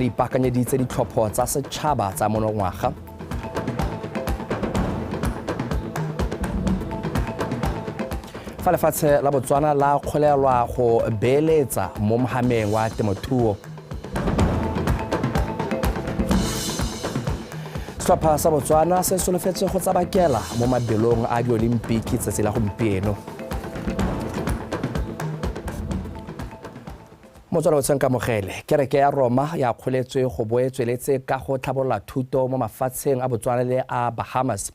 Le ipaakanyeditse ditlhopho tsa setšhaba tsa monongwaga. Fa lefatshe la Botswana la kgolelwa go beeletsa mo mohameng wa temothuo. Setlhopha sa Botswana se solofetse go tsabakela mo mabelong a diolimpiki tsatsi la gompieno. Motswala Botsheng Kamogele, kereke ya Roma ya kgoletswe go bo e tsweletse ka go tlhabolola thuto mo mafatsheng a Botswana le a Bahamas.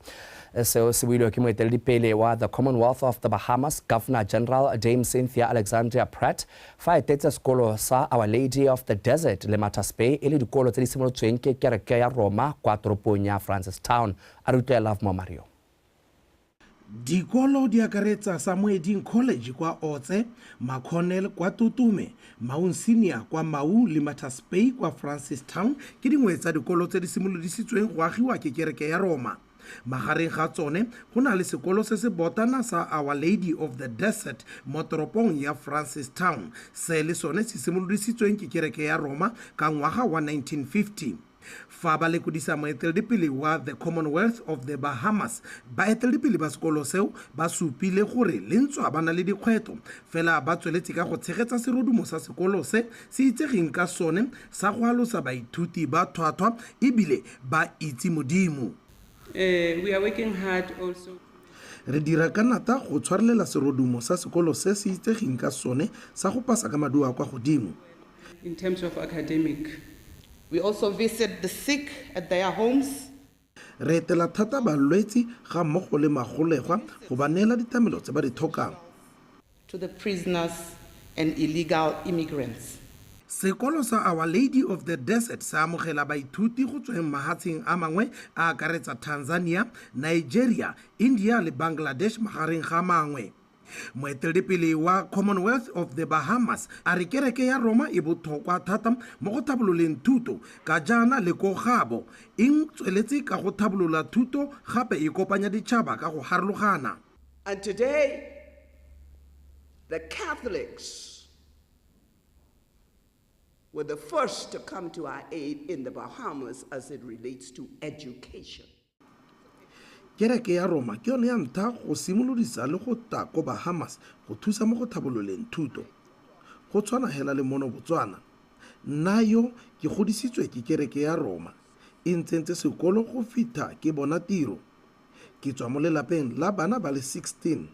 Seo se builwe ke moeteledipele wa The Commonwealth of the Bahamas, Governor General Dame Cynthia Alexandria Pratt, fa a etetse sekolo sa Our Lady of the Desert le Martyrs Bay e le dikolo tse di simolotsweng ke kereke ya Roma kwa toropong ya Francistown. A re utlwe Lovemore Mario. Dikolo di akaretsa sa Moeding College kwa Otse, McConnell kwa Tutume, Maun Senior kwa Maun le Martyrs Bay kwa Francistown ke dingwe tsa dikolo tse di simolodisitsweng go agiwa ke kereke ya Roma. Magareng ga tsone go na le sekolo se se botana sa Our Lady of the Desert mo toropong ya Francistown, se le sone se simolodisitsweng ke kereke ya Roma ka ngwaga wa 1950. Fa ba lekodisa moeteledipele wa The Commonwealth of the Bahamas, baeteledipele ba sekolo seo ba supile gore le ntswa ba na le dikgwetlho, fela ba tsweletse ka go tshegetsa serodumo sa sekolo se se itsegeng ka sone sa go alosa baithuti ba thwathwa ebile ba itse Modimo. We are working hard also. Re dira ka nata go tshwarelela serodumo sa sekolo se se itsegeng ka sone sa go pasa ka maduo a kwa godimo. In terms of academic. We also visit the sick at their homes. Re etela thata balwetsi ga mmogo le magolegwa go ba neela ditlamelo tse ba di thokang. To the prisoners and illegal immigrants. Sekolo sa Our Lady of the Desert se amogela baithuti go tsweng mahatsheng a mangwe a akaretsa Tanzania, Nigeria, India le Bangladesh magareng ga mangwe. Moeteledipele wa Commonwealth of the Bahamas a re kereke ya Roma e bothokwa thata mo go thabololeng thuto ka jaana le ko gaabo e tsweletse ka go thabolola thuto gape e kopanya ditšhaba ka go harologana. And today, the Catholics were the first to come to our aid in the Bahamas as it relates to education. Kereke ya Roma ke yone ya ntlha go simolodisa le go tla ko Bahamas go thusa mo go thabololeng thuto. Go tshwana hela le mono Botswana. Nna yo ke godisitswe ke kereke ya Roma. E ntsentse sekolo go fitha ke bona tiro. Ke tswa mo lelapeng la bana ba le 16.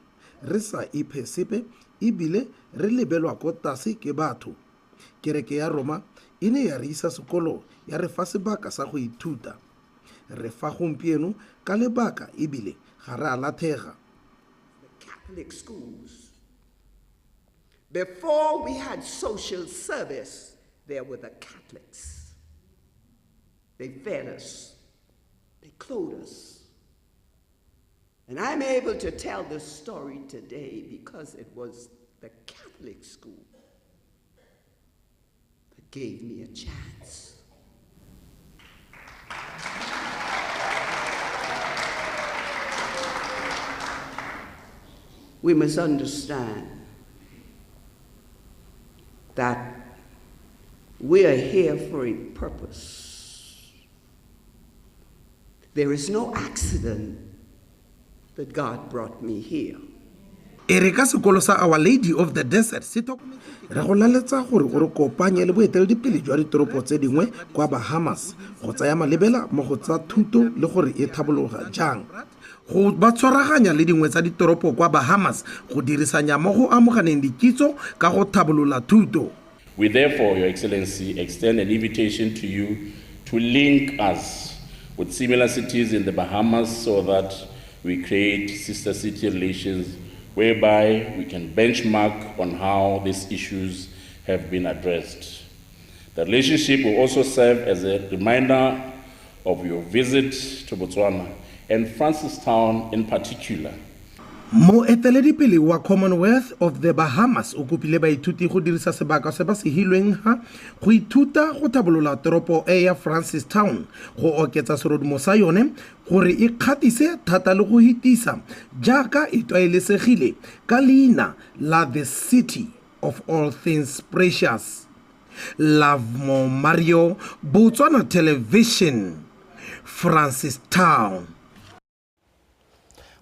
Re sa iphe sepe ebile re lebelwa ko tlase ke batho. Kereke ya Roma e ne ya re isa sekolong ya re fa sebaka sa go ithuta. Re fa gompieno ka lebaka ebile ga re a lathega. The Catholic schools. Before we had social service, there were the Catholics. They fed us. They clothed us. And I'm able to tell this story today because it was the Catholic school that gave me a chance. We must understand that we are here for a purpose. There is no accident that God brought me here. E re ka sekolo sa Our Lady of the Desert se re go laletsa gore o re kopanye le boeteledipele jwa ditoropo tse dingwe kwa Bahamas go tsaya malebela mo go tsa thuto le gore e thabologa jang. Go ba tshwaraganya le dingwe tsa ditoropo kwa Bahamas go dirisanya mo go amoganeng dikitso ka go thabolola thuto. We therefore, Your Excellency, extend an invitation to you to link us with similar cities in the Bahamas so that we create sister city relations whereby we can benchmark on how these issues have been addressed. The relationship will also serve as a reminder of your visit to Botswana and Francistown in particular. Moeteledipele wa Commonwealth of the Bahamas o kopile baithuti go dirisa sebaka se ba se hilweng ha go ithuta go thabolola toropo e ya Francistown go oketsa serodumo sa yone gore e kgatise thata le go hitisa jaaka e tlwaelesegile ka leina la The City of All Things Precious. Lovemore Mario, Botswana Television, Francistown.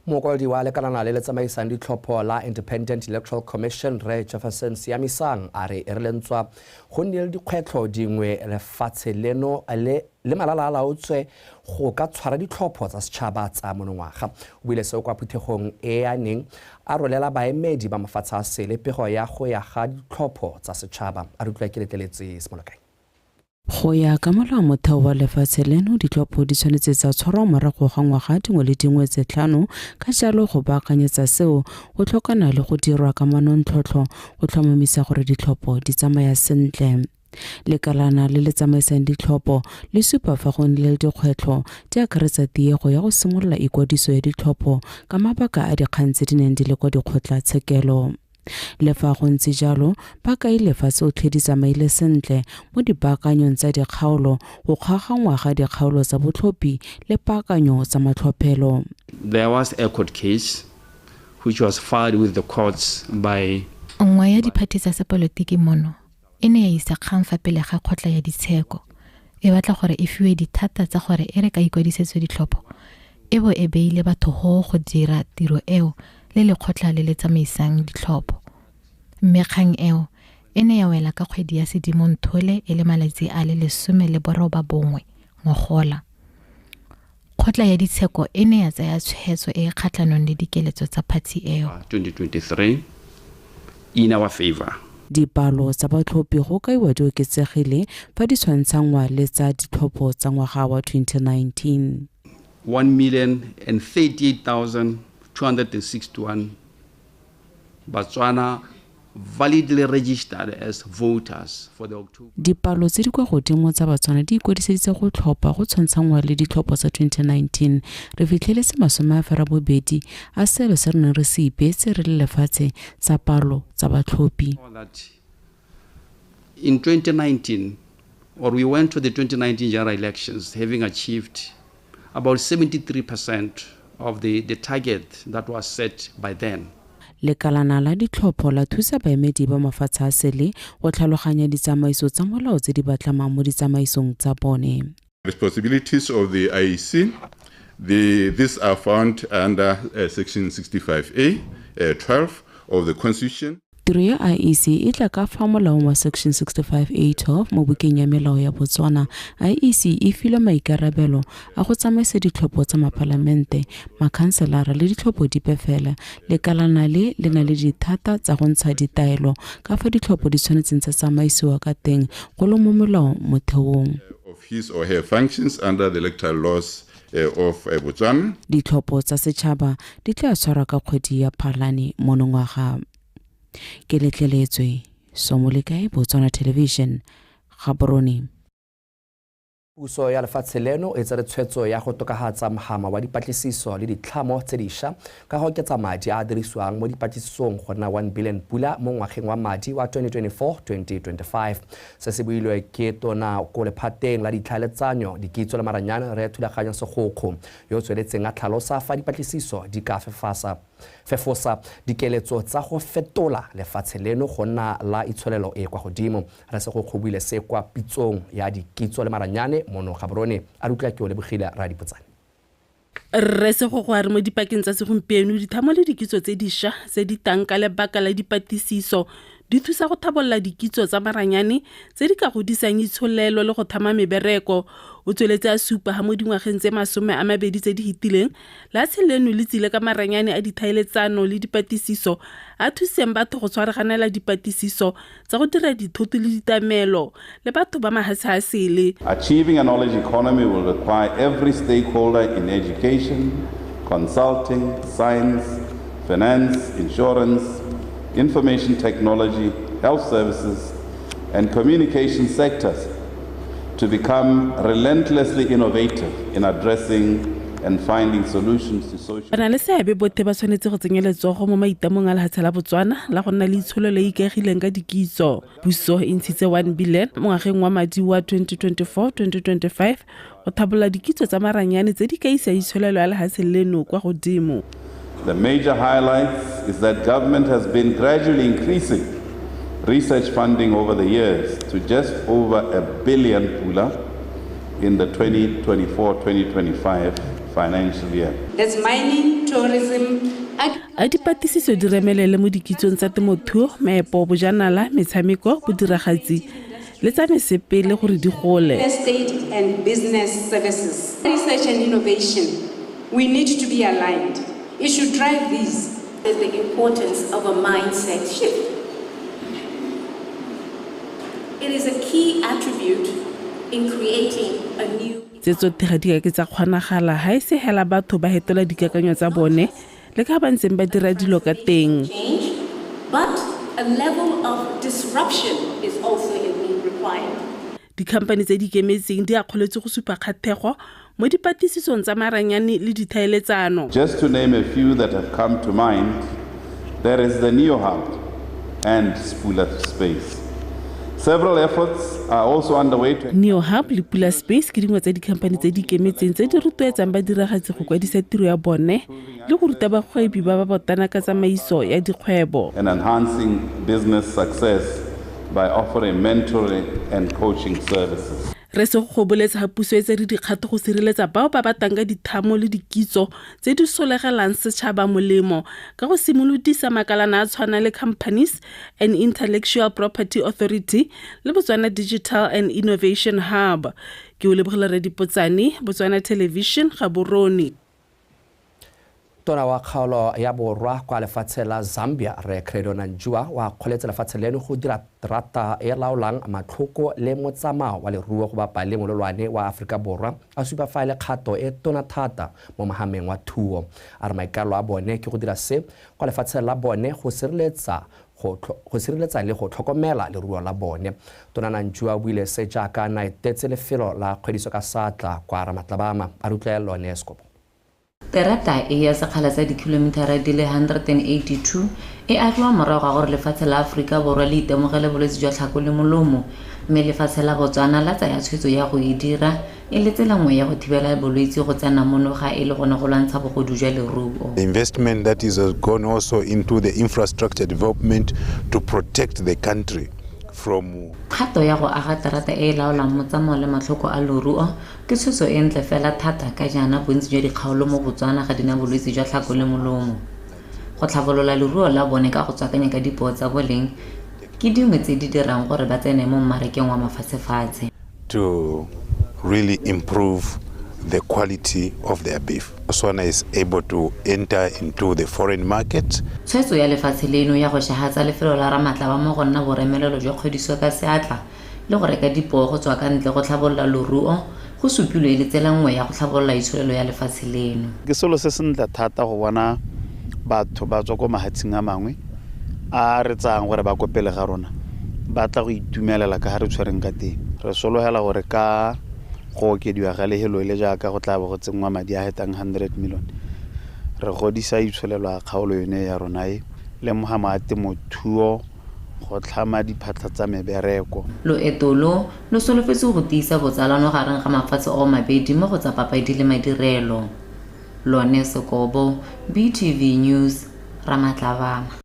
Mokwaledi wa lekalana le le tsamaisang ditlhopho la Independent Electoral Commission Rre Jefferson Siamisang a re e re lentswa go nnile le dikgwetlho dingwe lefatshe leno le malala a laotswe go ka tshwara ditlhopho tsa setšhaba tsa monongwaga. O buile seo kwa phuthegong e a neng a rolela baemedi ba mafatshe a sele pego ya go ya ga ditlhopho tsa setšhaba. A re utlwa ke letleletse Semolokae. Go ya ka molao motheo wa lefatshe leno, ditlhopho di tshwanetse tsa tshwarwa morago ga ngwaga dingwe le dingwe tse 5, ka jalo go baakanyetsa seo go tlhokana le go dirwa ka manontlhotlho go tlhomamisa gore ditlhopho di tsamaya sentle. Lekalana le le tsamaisang ditlhopho le supa fa go nnile le dikgwetlho di akaretsa tiego ya go simolola ikwadiso ya ditlhopho ka mabaka a dikgang tse di neng di le kwa dikgotlatshekelo. Le fa go ntse jalo, ba kaile fa tsotlhe di tsamaile sentle mo dipaakanyong tsa dikgaolo, go kgaoganngwa ga dikgaolo tsa botlhophi le paakanyo tsa matlhophelo. There was a court case which was filed with the courts by Nngwe ya diphathi tsa sepolotiki mono e ne ya isa kgang fa pele ga kgotla ya ditsheko e batla gore e fiwe dithata tsa gore e re ka ikwadisetso ditlhopho e bo e beile batho go dira tiro eo le lekgotla le le tsamaisang ditlhopho. Mme kgang eo e ne ya wela ka kgwedi ya Sedimonthole e le malatsi a le 19 ngogola. Kgotla ya ditsheko e ne ya tsaya tshwetso e e kgatlhanong le dikeletso tsa phathi eo. 2023 in our favor. Dipalo tsa batlhophi go kaiwa di oketsegile fa di tshwantshanngwa le tsa ditlhopho tsa ngwaga wa 2019. 1,038,261 Botswana validly registered as voters for the October. Dipalo tse di kwa godimo tsa Batswana di ikwadiseditse go tlhopha go tshwantshanngwa le ditlhopho tsa 2019. Re fitlheletse 82 a selo se re neng re se ipeetse re le lefatshe tsa palo tsa batlhophi. In 2019, or we went to the 2019 general elections having achieved about 73% of the target that was set by then. Lekalana la ditlhopho la thusa baemedi ba mafatshe a sele go tlhaloganya ditsamaiso tsa molao tse di batlamang mo ditsamaisong tsa bone. Responsibilities of the IEC, these are found under section 65A 12 of the Constitution. Tiro ya IEC e tla ka fa molaong wa section 65A12 mo bukeng ya melao ya Botswana. IEC e filwe maikarabelo a go tsamaisa ditlhopho tsa mapalamente, makhanselara le ditlhopho dipe fela. Lekalana le le na le dithata tsa go ntsha ditaelo ka fa ditlhopho di tshwanetseng tsa tsamaisiwa ka teng go le mo molao motheong. Of his or her functions under the electoral laws of Botswana. Ditlhopho tsa setšhaba di tla tshwarwa ka kgwedi ya Phalane monongwaga. Ke letleletswe Somolekae, Botswana Television, Gaborone. Puso ya lefatshe leno e tsere tshwetso ya go tokafatsa mogama wa dipatlisiso le ditlhamo tse dišwa ka go oketsa madi a a dirisiwang mo dipatlisisong go nna 1 billion pula mo ngwageng wa madi wa 2024-2025. Se se builwe ke tona ko lephateng la ditlhaeletsanyo, dikitso le maranyane Rre Thulaganyo Segokgo, yo o tsweletseng a tlhalosa fa dipatlisiso di ka fefosa dikeletso tsa go fetola lefatshe leno go nna la itsholelo e kwa godimo. Rre Segokgo buile se kwa pitsong ya dikitso le maranyane mono Gaborone. A re utlwa ke o lebogile Radipotsane. Rre Segokgo a re mo dipakeng tsa segompieno dithamo le dikitso tse dišwa tse di tang ka lebaka la dipatlisiso di thusa go thabolola dikitso tsa maranyane tse di ka godisang itsholelo le go thama mebereko. O tsweletse a supa ha mo dingwageng tse 20 tse di fetileng lefatshe leno le tsile ka maranyane a dithaeletsano le dipatlisiso a thuseng batho go tshwaraganela dipatlisiso tsa go dira dithoto le ditamelo le batho ba mahatshe a sele. Achieving a knowledge economy will require every stakeholder in education, consulting, science, finance, insurance, information technology, health services, and communication sectors to become relentlessly innovative in addressing and finding solutions to social. Ba na le seabe botlhe ba tshwanetse go tsenya letsogo mo maitamong a lefatshe la Botswana la go nna le itsholelo e ikaegileng ka dikitso. Puso e ntshitse 1 billion mo ngwageng wa madi wa 2024-2025 go thabolola dikitso tsa maranyane tse di ka isang itsholelo ya lefatshe leno kwa godimo. The major highlights is that government has been gradually increasing research funding over the years to just over 1 billion pula in the 2024-2025 financial year. There's mining, tourism, A dipatlisiso di remelele mo dikitsong tsa temothuo, meepo, bojanala, metshameko, bodiragatsi le tsa mesepele gore di gole. Estate and business services. Research and innovation, we need to be aligned. It should drive these. Is the importance of a mindset shift. It is a key attribute in creating a new Tse tsotlhe ga di ka ke tsa kgonagala ga e se hela batho ba hetola dikakanyo tsa bone le ka ba ntseng ba dira dilo ka teng. Change, but a level of disruption is also required. Dikhamphane tse di ikemetseng di akgoletswe go supa kgatlhego mo dipatlisisong tsa maranyane le dithaeletsano. Just to name a few that have come to mind, there is the NeoHub and Spula Space. Several efforts are also underway to NeoHub le Pula Space ke dingwe tsa dikhamphane tse di ikemetseng tse di rotloetsang badiragatsi go kwadisa tiro ya bone le go ruta bagwebi ba ba botana ka tsamaiso ya dikgwebo. And enhancing business success by offering mentoring and coaching services. Re se go boletse ga puso e tsere dikgato go sireletsa bao ba batlang ka dithamo le dikitso tse di solegelang setšhaba molemo ka go simolodisa makalana a tshwana le Companies and Intellectual Property Authority le Botswana Digital and Innovation Hub. Ke o lebogile Redipotsane, Botswana Television, Gaborone. Tona wa kgaolo ya borwa kwa lefatshe la Zambia, Re Credo Nanjuwa, wa kgoletse lefatshe leno go dira terata e laolang matlhoko le motsamao wa leruo go bapa le molelwane wa Aforika Borwa, a supa fa e le kgato e tona thata mo mohameng wa thuo. A re maikalo a bone ke go dira se kwa lefatshe la bone go sireletsa le go tlhokomela leruo la bone. Tona Nanjuwa o buile se jaaka na etetse lefelo la kgwediso ka satla kwa Ramatlabama. A re utlwe lone Sekopo. Terata e ya sekgala sa dikilomitara di le 182 e agiwa morago ga gore lefatshe la Aforika Borwa le itemogele bolwetse jwa tlhako le molomo, mme lefatshe la Botswana la tsaya tshwetso ya go e dira e le tsela nngwe ya go thibela bolwetse go tsena mono ga e le gone go lwantsha bogodu jwa leruo. The investment that is gone also into the infrastructure development to protect the country from Kgato ya go aga terata e e laolang motsamao le matlhoko a loruo ke tshwetso e ntle fela thata ka jaana bontsi jwa dikgaolo mo Botswana ga di na bolwetse jwa tlhako le molomo. Go tlhabolola leruo la bone ka go tswakanya ka dipoo tsa boleng ke dingwe tse di dirang gore ba tsene mo mmarakeng wa mafatshefatshe. To really improve the quality of their beef. Botswana is able to enter into the foreign market. Tshwetso ya lefatshe leno ya go shagatsa lefelo la Ramatlaba mo go nna boremelelo jwa kgwediso ka seatla le go reka dipoo go tswa ka ntle go tlhabolola loruo go supilwe e le tsela nngwe ya go tlhabolola itsholelo ya lefatshe leno. Ke selo se sentle thata go bona batho ba tswa ko mahatsheng a mangwe a re tsayang gore ba ko pele ga rona ba tla go itumelela ka ga re tshwereng ka teng. Re sologela gore ka go okediwa ga lehelo le jaaka go tla bo go tsenngwa madi a hetang 100 million, re godisa itsholelo ya kgaolo yone ya rona e le mogama a temothuo go tlhama diphatlha tsa mebereko. Loeto lo lo solofetse go tiisa botsalano gareng ga mafatshe ao mabedi mo go tsa papadi le madirelo. Lone Sekobo, BTV News, Ramatlabama.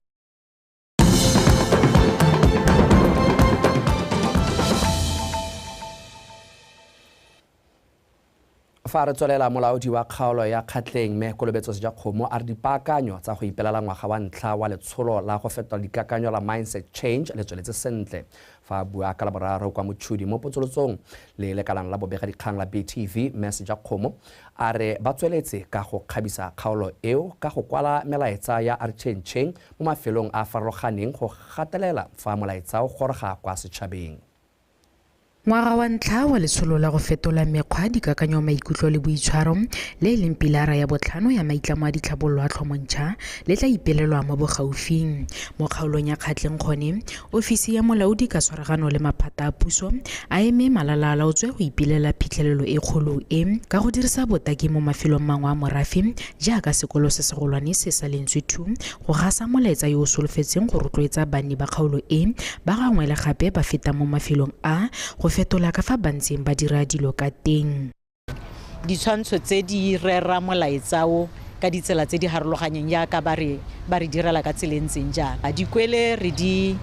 Fa re tswelela, molaodi wa kgaolo ya Kgatleng, mme Kolobetso Sejakgomo, a re dipaakanyo tsa go ipelela ngwaga wa ntlha wa letsholo la go fetola dikakanyo la Mindset Change le tsweletse sentle. Fa a bua ka Laboraro kwa Mochudi mo potsolotsong le lekalang la bobegadikgang la BTV, mme Sejakgomo a re ba tsweletse ka go kgabisa kgaolo eo ka go kwala melaetsa ya archencheng mo mafelong a a farologaneng go gatelela fa molaetsa o goroga kwa setšhabeng. Ngwaga wa ntlha wa letsholo la go fetola mekgwa, dikakanyo, maikutlo le boitshwaro, le e leng pilara ya botlhano ya maitlamo a ditlhabololo a tlhomontšha, le tla ipelelwa mo bogaufing mo kgaolong ya Kgatleng. Kgone ofisi ya molaodi ka tshwaragano le maphata a puso a eme malala a laotswe go ipelela phitlhelelo e kgolo e ka go dirisa botaki mo mafelong mangwe a morafe jaaka sekolo se segolwane se sa Lentswe 2 go gasa molaetsa yo o solofetseng go rotloetsa banni ba kgaolo e ba gangwe le gape ba feta mo mafelong a go fetola ka fa ba ntseng ba dira dilo ka teng. Ditshwantsho tse di rera molaetsa o ka ditsela tse di harologanyeng jaaka ba re direla ka tsela e ntseng jaana. Dikwele re di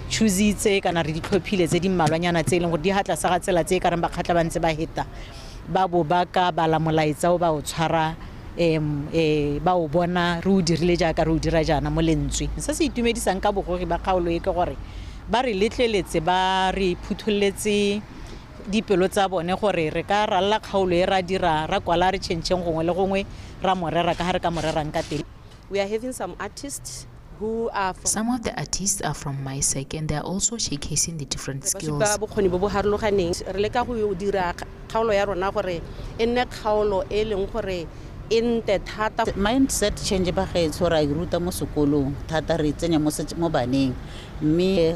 choositse kana re di tlhophile tse di mmalwanyana tse e leng gore di ha tlase ga tsela tse e ka reng Bakgatla ba ntse ba heta, ba bo ba ka bala molaetsa o ba o tshwara, ba o bona re o dirile jaaka re o dira jaana mo lentswe. Se se itumedisang ka bogogi ba kgaolo e ke gore ba re letleletse, ba re phutholetse dipelo tsa bone gore re ka ralla kgaolo e ra dira ra kwala re tšhentšheng gongwe le gongwe ra morera ka ga re ka morerang ka teng. We are having some artists who are from Some of the artists are from MISEC and they are also showcasing the different Ba skills. supa bokgoni bo bo harologaneng. Re leka go dira kgaolo ya rona gore e nne kgaolo e leng gore e nte thata. Mindset change ba gaetsho ra e ruta mo sekolong thata, re e tsenya mo baneng, mme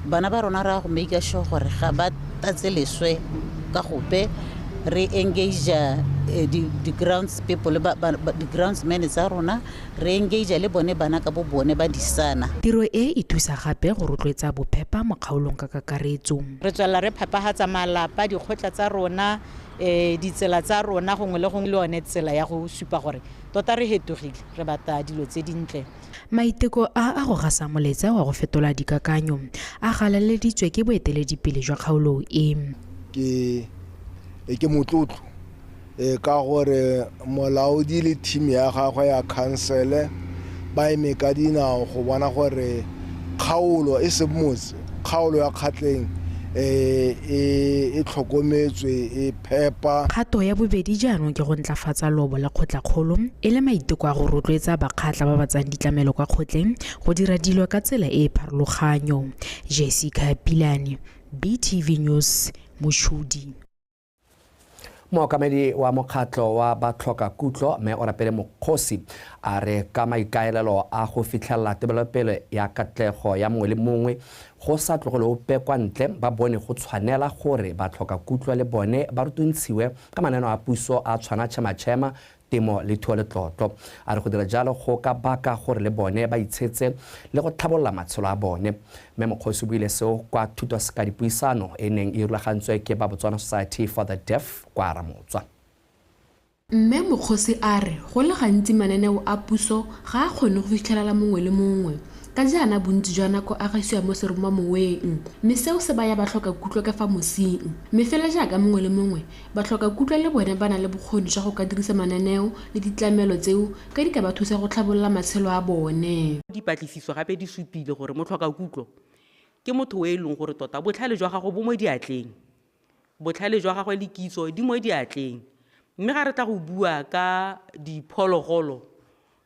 bana ba rona ra go make sure gore ga ba tatse leswe ka gope. Re engage di grounds people, ba, di groundsmen tsa rona, re engage le bone bana ka bo bone ba disana. Tiro e e thusa gape go rotloetsa bophepa mo kgaolong ka kakaretso. Re tswelela re phepagatsa malapa, dikgotla tsa rona, ditsela tsa rona gongwe le gongwe, le yone tsela ya go supa gore tota re hetogile, re batla dilo tse dintle. Maiteko a a go gasa molaetsa wa go fetola dikakanyo a galaleditswe ke boeteledipele jwa kgaolo e. Ke motlotlo ka gore molaodi le team ya gagwe ya council ba eme ka dinao go bona gore kgaolo e se motse, kgaolo ya Kgatleng e tlhokometswe, e phepa. Kgato ya bobedi jaanong ke go ntlafatsa lobo la kgotlakgolo e le maiteko a go rotloetsa Bakgatla ba ba tsayang ditlamelo kwa kgotleng go dira dilo ka tsela e e pharologanyo. Jessica Pilane, BTV News, Mochudi. Mookamedi wa mokgatlho wa batlhokakutlo mme Orapele Mokgosi a re ka maikaelelo a go fitlhelela tebelopele ya katlego ya mongwe le mongwe go sa tlogele ope kwa ntle, ba bone go tshwanela gore batlhokakutlo le bone ba rutuntshiwe ka mananeo a puso a tshwana tšhematšhema, temo le thuo letlotlo. A re go dira jalo go ka baka gore le bone ba itshetse le go tlhabolola matshelo a bone. Mme Mokgosi o buile seo kwa thutoseka-dipuisano e neng e rulagantswe ke ba Botswana Society for the Deaf kwa Ramotswa. Mme Mokgosi a re go le gantsi mananeo a puso ga a kgone go fitlhelela mongwe le mongwe, ka jaana bontsi jwa nako a gaisiwa mo seromamoweng, mme seo se baya batlhokakutlo ka fa mosing. Mme fela jaaka mongwe le mongwe, batlhokakutlo le bone ba na le bokgoni jwa go ka dirisa mananeo le ditlamelo tseo ka di ka ba thusa go tlhabolola matshelo a bone. Dipatlisiso gape di supile gore motlhokakutlo ke motho o e leng gore tota botlhale jwa gago bo mo diatleng, botlhale jwa gagwe le kitso di mo diatleng. Mme ga re tla go bua ka diphologolo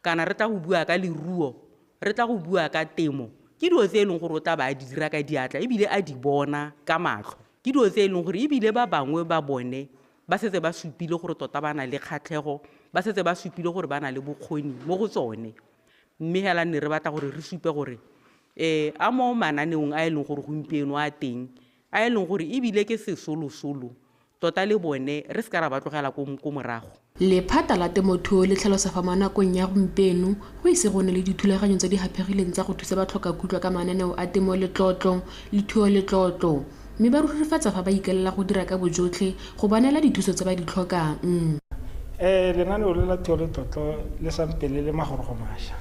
kana re tla go bua ka leruo, re tla go bua ka temo, ke dilo tse e leng gore o tla ba a di dira ka diatla ebile a di bona ka matlho. Ke dilo tse e leng gore ebile ba bangwe ba bone ba setse ba supile gore tota ba na le kgatlhego, ba setse ba supile gore ba na le bokgoni mo go tsone. Mme hela ne re batla gore re supe gore a mo mananeong a e leng gore gompieno a teng, a e leng gore ebile ke sesolosolo, tota le bone re se ka ra ba tlogela ko morago. Lephata la temothuo le tlhalosa fa mo nakong ya gompieno go ise go nne le dithulaganyo tse di haphegileng tsa go thusa batlhokakutlo ka mananeo a temo letlotlo le thuo letlotlo, mme ba rurifatsa fa ba ikaelela go dira ka bojotlhe go ba neela dithuso tse ba di tlhokang. Lenaneo le la thuo letlotlo le sampele le magorogo mašwa.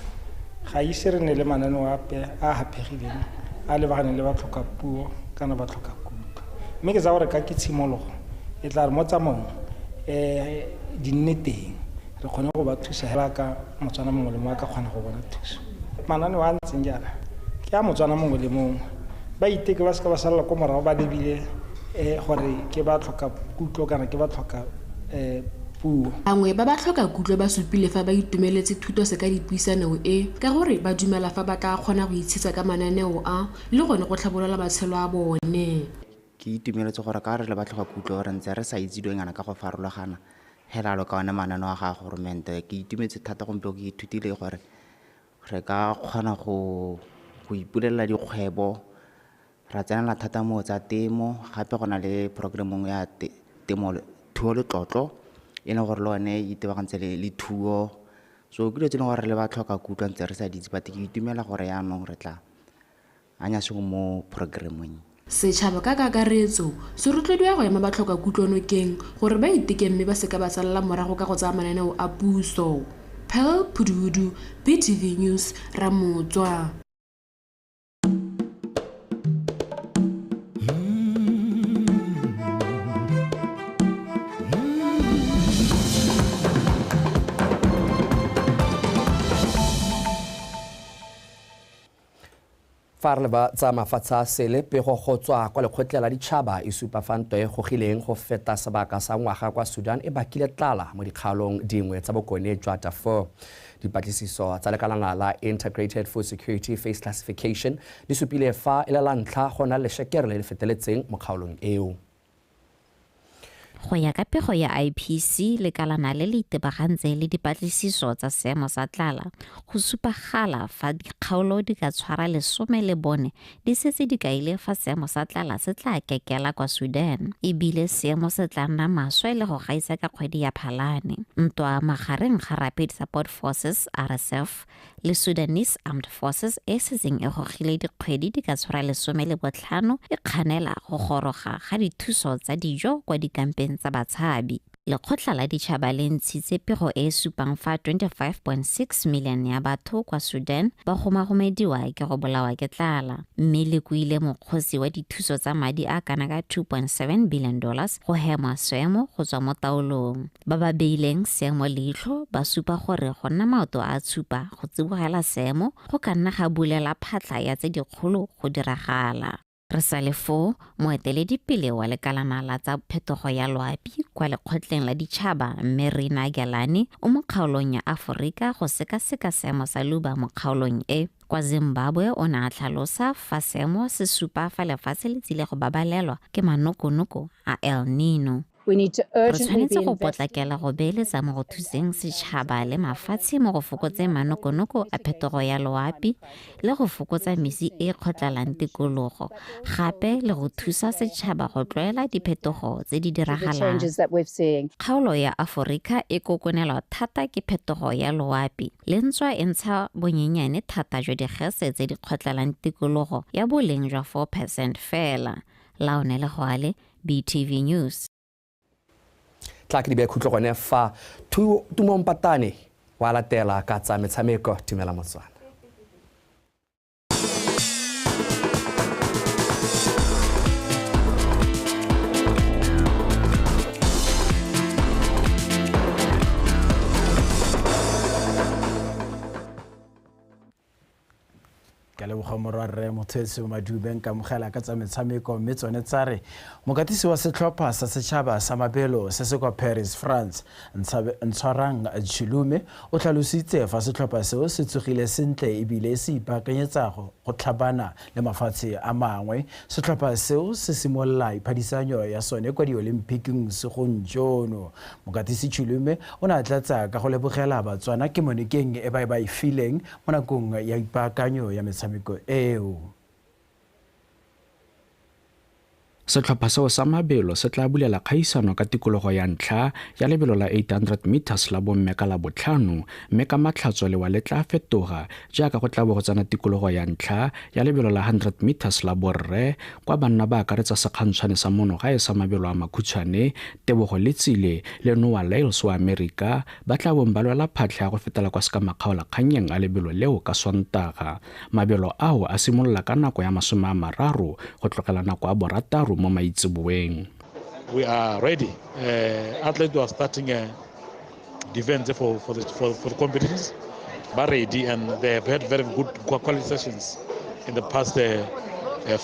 Ga ise re ne le mananeo ape a haphegileng a lebaganeng le batlhokapuo kana batlhokakutlo. Mme ke tsaya gore ka ke tshimologo e tla re mo tsamaong di nne teng, re kgone go ba thusa hela ka Motswana mongwe le mongwe a ka kgona go bona thuso. Mananeo a ntseng jaana ke a Motswana mongwe le mongwe, ba iteke ba seka ba salela ko morago ba lebile gore ke ba tlhoka kutlo kana ke ba tlhoka puo. Bangwe ba ba tlhoka kutlo ba supile fa ba itumeletse thuto se ka dipuisano e, ka gore ba dumela fa ba tla kgona go itshetsa ka mananeo a le gone go tlhabolola matshelo a bone. Ke itumeletse gore ka re le ba tlhoka kutlo re ntse re sa itse dilonyana ka go farologana hela lo ka one mananeo a ga goromente. Ke itumetse thata gompieno, ke ithutile gore re ka kgona go ipulela dikgwebo, ra tsenela thata mo tsa temo. Gape go na le program nngwe ya temo thuo letlotlo e leng gore le one e itebagantse le thuo. So ke dilo tse e leng gore re le ba tlhoka kutlo ntse re sa di itse, but ke itumela gore jaanong re tla anya sengwe mo programmeng. Setšhaba ka kakaretso se rotloediwa go ema batlhokakutlo nokeng gore ba iteke mme ba seka ba salela morago ka go tsaya mananeo a puso. Pearl Phuduhudu, BTV News, Ramotswa. Fa re leba tsa mafatshe a sele, pego go tswa kwa lekgotleng la ditšhaba e supa fa ntwa e gogileng go feta sebaka sa ngwaga kwa Sudan e bakile tlala mo dikgaolong dingwe tsa bokone jwa Darfur. Dipatlisiso tsa lekalana la Integrated Food Security Phase Classification di supile fa e le la ntlha go na le lešekere le le feteletseng mo kgaolong eo. Go ya ka pego ya IPC, lekalana le le itebagantse le dipatlisiso tsa seemo sa tlala, go supagala fa dikgaolo di ka tshwara 14 di setse di kaile fa seemo sa tlala se tla kekela kwa Sudan, ebile seemo se tla nna maswe le go gaisa ka kgwedi ya Phalane. Ntwa magareng ga Rapid Support Forces RSF le Sudanese Armed Forces e setseng e gogile dikgwedi di ka tshwara 15 e kganela go goroga ga dithuso tsa dijo kwa dikampeng tsa batshabi. Lekgotla la ditšhaba le ntshitse pego e e supang fa 25.6 million ya batho kwa Sudan ba gomagomediwa ke go bolawa ke tlala, mme le kuile mokgosi wa dithuso tsa madi a kana ka $2.7 billion go hema seemo go tswa mo taolong. Ba ba beileng seemo leitlho ba supa gore go nna maoto a tshupa go tsibogela seemo go ka nna ga bulela phatlha ya tse dikgolo go diragala. Re sa le foo, moeteledipele wa lekalana la tsa phetogo ya loapi kwa lekgotleng la ditšhaba mme Rina Gelani o mo kgaolong ya Aforika go sekaseka seemo sa leuba mo kgaolong e. Kwa Zimbabwe o ne a tlhalosa fa seemo se supa fa lefatshe le tsile go babalelwa ke manokonoko a El Nino. Re tshwanetse go potlakela go beeletsa mo go thuseng setšhaba le mafatshe mo go fokotseng manokonoko a phetogo ya loapi le go fokotsa mesi e kgotlelang tikologo, gape le go thusa setšhaba go tlwaela diphetogo tse di diragalang. Kgaolo ya Aforika e kokonelwa thata ke phetogo ya loapi, le ntswa e ntsha bonyenyane thata jwa digese tse di kgotlelang tikologo ya boleng jwa 4% fela. Laone Legoale, BTV News. Tla ke di beye khutlo gone fa Tumong Patane wa latela ka tsa metshameko. Tumela Motswana. Ka leboga morwarre Motshwetso Madube nkamogela ka tsa metshameko, mme tsone tsa re mokatisi wa setlhopha sa setšhaba sa mabelo se se kwa Paris, France, Ntshwarang Chilume o tlhalositse fa setlhopha seo se tsogile sentle ebile se ipaakanyetsa go tlhabana le mafatshe a mangwe. Setlhopha seo se simolola iphadisanyo ya sone kwa di-Olymphicing segong jono. Mokatisi Chilume o ne a tlatsa ka go lebogela Batswana ke monekeng e ba e fileng mo nakong ya ipaakanyo ya metshameko eo. Setlhopha seo sa mabelo se tla bulela kgaisano ka tikologo ya ntlha ya lebelo la 800 meters la bomme ka Labotlhano, mme ka Matlhatso lewa le tla fetoga jaaka go tla bo go tsena tikologo ya ntlha ya lebelo la 100 meters la borre, kwa banna ba akaretsa sekgantshwane sa monogae sa mabelo a makhutshwane Tebogo Letsile le Noah Lyles wa Amerika ba tla bong ba lwela phatlha ya go fetela kwa sekamakgaolakgannyeng a lebelo leo ka Sontaga. Mabelo ao a simolola ka nako ya 30 go tlogela nako ya 6 mo maitseboeng. We are ready. Athletes who are starting events for the competitions are ready, and they have had very good quality sessions in the past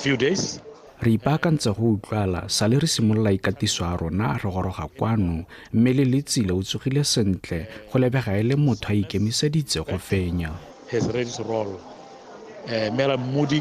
few days. Re ipaakantse go utlwala sale re simolola ikatiso ya rona re goroga kwano, mme le Letsile o tsogile sentle go lebega e le motho a ikemiseditse go fenya. He's ready to roll. Mela Moody